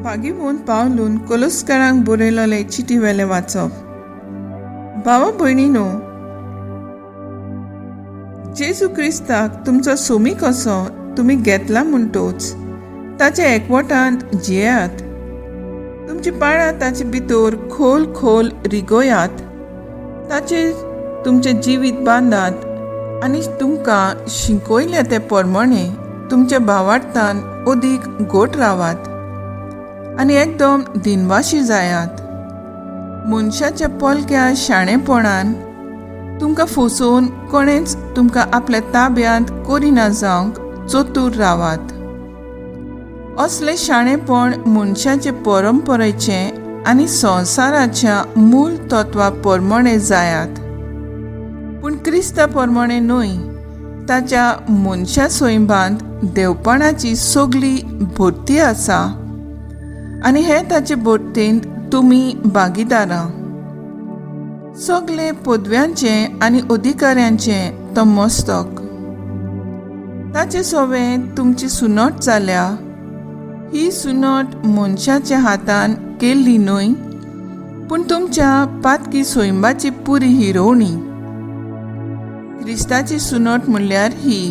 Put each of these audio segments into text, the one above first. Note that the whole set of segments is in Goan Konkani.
भागीवंत पावलून कोलस्करांक बरयलोले चिटी वेलें वाचप. भावा भयणीनो, जेजू क्रिस्ताक तुमचो सोमी कसो तुमी घेतला म्हणटोच ताच्या एकवटांत जियेयात. तुमची पाळां ताचे भितर खोल खोल रिगोयात, ताचेर तुमचें जिवीत बांदात आनी तुमकां शिकयल्या ते प्रमाणे तुमच्या भावार्थान अदीक घट रावात आनी एकदम दिनवाशी जायात. मनशाच्या पोलक्या शाणेपणान तुमकां फसोवन कोणेच तुमकां आपल्या ताब्यांत करिना जावंक चतूर रावात. असलें शाणेपण मनशाचे परंपरेचें आनी संवसाराच्या मूळ तत्वा प्रमाणे जायात, पूण क्रिस्ता प्रमाणे न्हय. ताच्या मनशा सैबांत देवपणाची सगली भरती आसा आनी हे ताचे भरतेंत तुमी भागीदारां. सगळे पदव्यांचे आनी अधिकाऱ्यांचे तो मस्तक. ताचे सवें तुमची सुनट जाल्या. ही सुनट मनशाच्या हातान केल्ली न्हय, पूण तुमच्या पातकी सैंबाची पुरी हिरोवणी. क्रिस्ताची सुनट म्हणल्यार ही,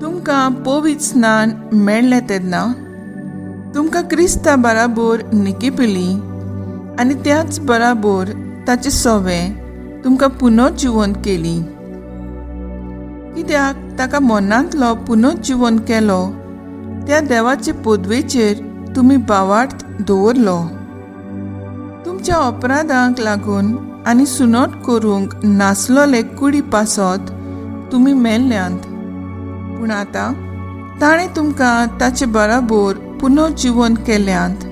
तुमकां पवित्र स्नान मेळ्ळें तेन्ना तुमकां क्रिस्ता बराबर निकिपिली आनी त्याच बराबर ताचे सवें तुमकां पुनर्जिवन केली. कित्याक ताका मनांतलो पुनर्जिवन केलो त्या देवाचे पदवेचेर तुमी भावार्थ दवरलो. तुमच्या अपराधांक लागून आनी सुनट करूंक नासलोले कुडी पासत तुमी मेल्ल्यांत, पूण आतां ताणें तुमकां ताचे बराबर पुनर्जिवन केल्यांत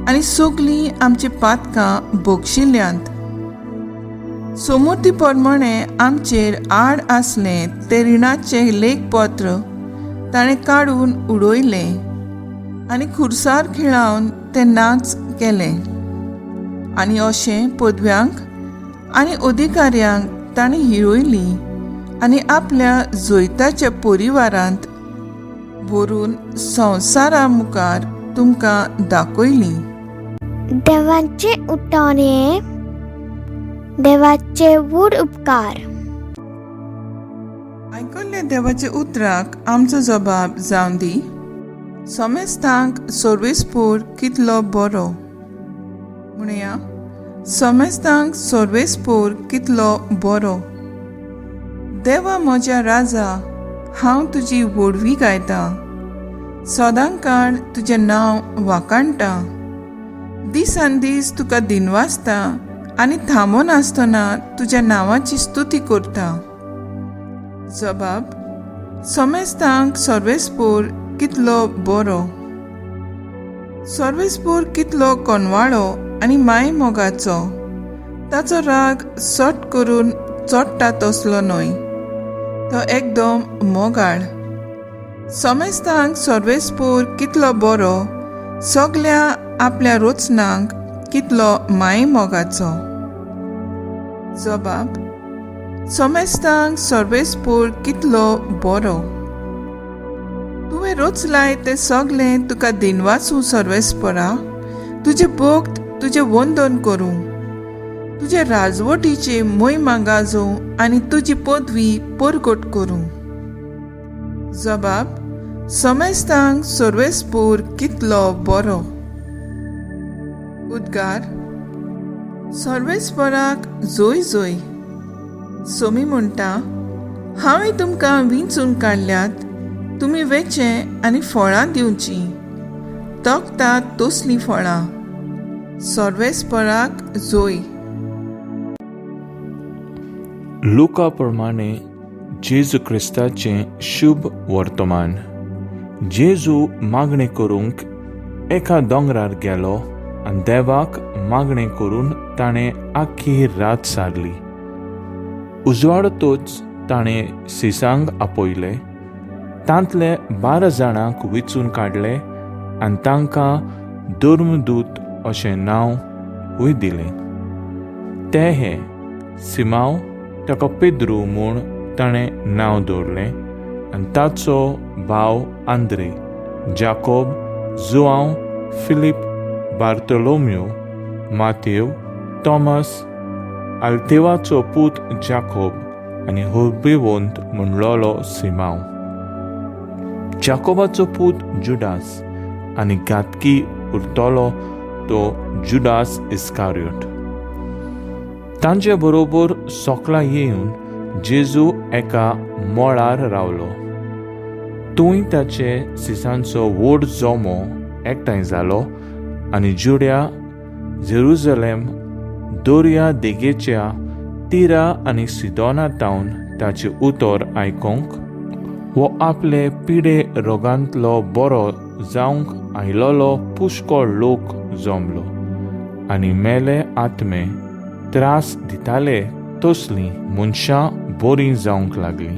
आनी सगलीं आमची पातकां बक्षिल्यांत. सोमूर्ती प्रमाणे आमचेर आड आसलें तें रिणाचें लेखपत्र ताणें काडून उडयलें आनी खुर्सार खिळावन तें नाच केलें. आनी अशें पदव्यांक आनी अधिकाऱ्यांक ताणें हिरोयली आनी आपल्या जैताच्या परिवारांत भरून संवसारा मुखार तुमकां दाखयली. देवाचे उतर हें देवाचे व्हड उपकार. आयकल्ल्या देवाच्या उतराक आमचो जबाब जावन दी. समेस्तांक सर्वेस्पोर कितलो बरो. म्हणया, समेस्तांक सर्वेस्पोर कितलो बरो. देवा म्हज्या राजा, हांव तुजी व्हडवी गायतां, सदांकाळ तुजें नांव वाखाणटा. दिसान दीस तुका दिनवासता आनी थांबोन आसतना तुज्या नांवाची स्तुती करता. जबाब, समेस्तांक सर्वेस्पोर कितलो बरो. सर्वेस्पोर कितलो कोनवाळो आनी माय मोगाचो. ताचो राग सट करून चोडटा तसलो न्हय, तो एकदम मोगाळ. समेस्तांक सर्वेस्पोर कितलो बरो, सगल्या आपल्या रचनांक कितलो माय मोगाचो. जबाब, समेस्तांक सर्वेस्पोर कितलो बरो. तुवें रचलाय तें सगलें तुका दिनवासूं सर्वेस्पोरा. तुजें भक्त तुजें वंदन करूं, तुजे राजवटीचे मोहिमा गाजोवं आनी तुजी पदवी परगट करूं. जबाब, समेस्तांक सर्वेस्पोर कितलो बरो. उद्गार, सर्वेस्पोराक जोय जोय. सोमी म्हणटा, हांवें तुमकां विंचून काडल्यात, तुमी वेचें आनी फळां दिवचीं, तोखतात तसलीं फळां. सर्वेस्पराक जोय. लुका प्रमाणे जेजू क्रिस्ताचें शुभ वर्तमान. जेजू मागणें करूंक एका दोंगरार गेलो आनी देवाक मागणें करून ताणें आख्खी रात सारली. उजवाडतोच ताणें सिसांक आपयले, तांतले 12 जाणांक विचून काडले आनी तांकां धर्मदूत अशें नांवूय दिलें. ते हे सिमांव, ताका पेद्रू म्हूण ताणें नांव दवरलें, आनी ताचो भाव आंद्रे, जाकोब, जुआंव, फिलीप, बार्तोलोम्यो, मातेव, थॉमस, आल्तेवाचो पूत जाकोब आनी होरबेवंत म्हणलोलो सिमांव, जाकोबाचो पूत जुडास आनी घातकी उरतलो तो जुडास इस्कारियोट. तांचे बरोबर सोकलां येवन जेजू एका मळार रावलो. थंय ताचे सिसांचो व्हड जमो एकठांय जालो आनी जुड्या, जेरुजलेम, दर्या देगेच्या तिरा आनी सिदोना तावन ताचें उतर आयकोंक वो आपले पिडे रोगांतलो बरो जावंक आयलोलो पुष्कळ लोक जमलो आनी मेले आत्मे त्रास दिताले तसलीं मनशां बरीं जावंक लागलीं.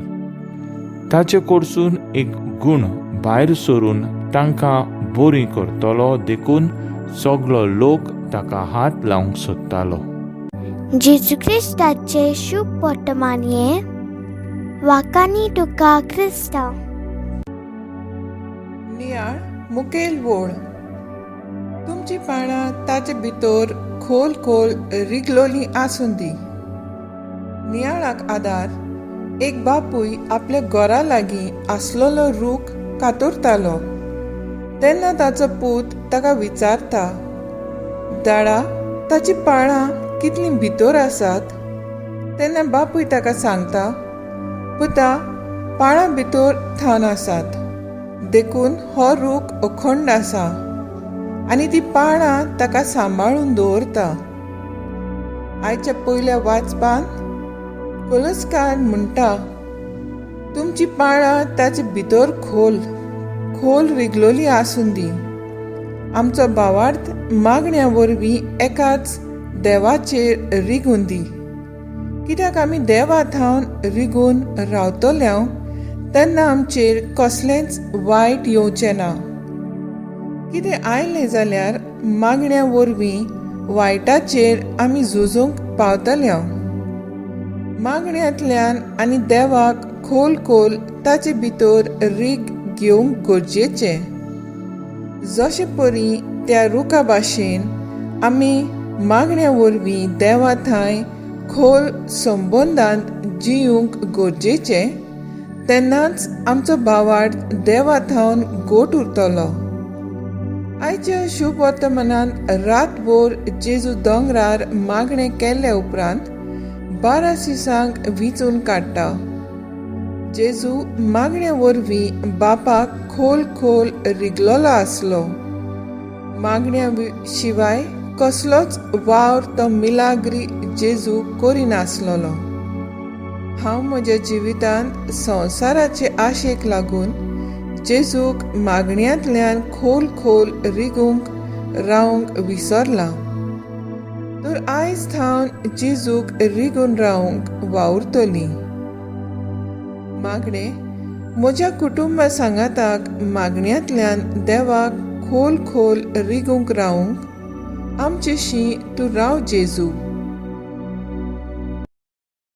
ताचे कडसून एक गूण भायर सरून तांकां बरीं करतलो देखून सगलो लोक ताका हात लावंक सोदतालो. जेजू क्रिस्ताचे शुभ वर्तमानये वाकानी तुका क्रिस्तांव. नियाळ मुखेल वोळ. तुमची पानां ताचे भितर खोल खोल रिगलोलीं आसूं दी. नियाळाक आदार. एक बापूय आपल्या घरा लागीं आसलेलो रूख कातरतालो तेन्ना ताचो पूत ताका विचारता, दाडा, ताचीं पाळां कितलीं भितर आसात? तेन्ना बापूय ताका सांगता, पुता, पाळां भितर थावन आसात देखून हो रूख अखंड आसा आनी ती पाळां ताका सांबाळून दवरता. आयच्या पयल्या वाचपान कोलस्कार म्हणटा, तुमची पाळां ताचे भितर खोल खोल रिगलोली आसूं दी. आमचो भावार्थ मागण्या वरवीं एकाच देवाचेर रिगून दी, कित्याक आमी देवा थावन रिगून रावतले तेन्ना आमचेर कसलेंच वायट येवचें ना. कितें आयलें जाल्यार मागण्या वरवीं वायटाचेर आमी झुजूंक पावतले. मागण्यांतल्यान आनी देवाक खोल खोल ताचे भितर रीग घेवंक गरजेचें. जशे परी त्या रुखा भाशेन आमी मागण्या वरवीं देवा थांय खोल संबंदांत जियूंक गरजेचें, तेन्नाच आमचो भावार्थ देवा थावन गोट उरतलो. आयच्या शुभ वर्तमानांत रातभर जेजू दोंगरार मागणें केल्ले उपरांत 12 सिसांक विंचून काडटा. जेजू मागण्या वरवीं बापाक खोल खोल रिगलोलो आसलो. मागण्या शिवाय कसलोच वावर तो मिलाग्री जेजू करिनासलोलो. हांव म्हज्या जिवितांत संवसाराचे आशेक लागून जेजूक मागण्यांतल्यान खोल खोल रिगूंक रावंक विसरलां, तर आयज थावन जेजूक रिगून रावंक वावुरतली. मागणें म्हज्या कुटुंबा सांगाताक मागण्यांतल्यान देवाक खोल खोल रिगूंक रावंक आमचेशी तूं राव जेजू.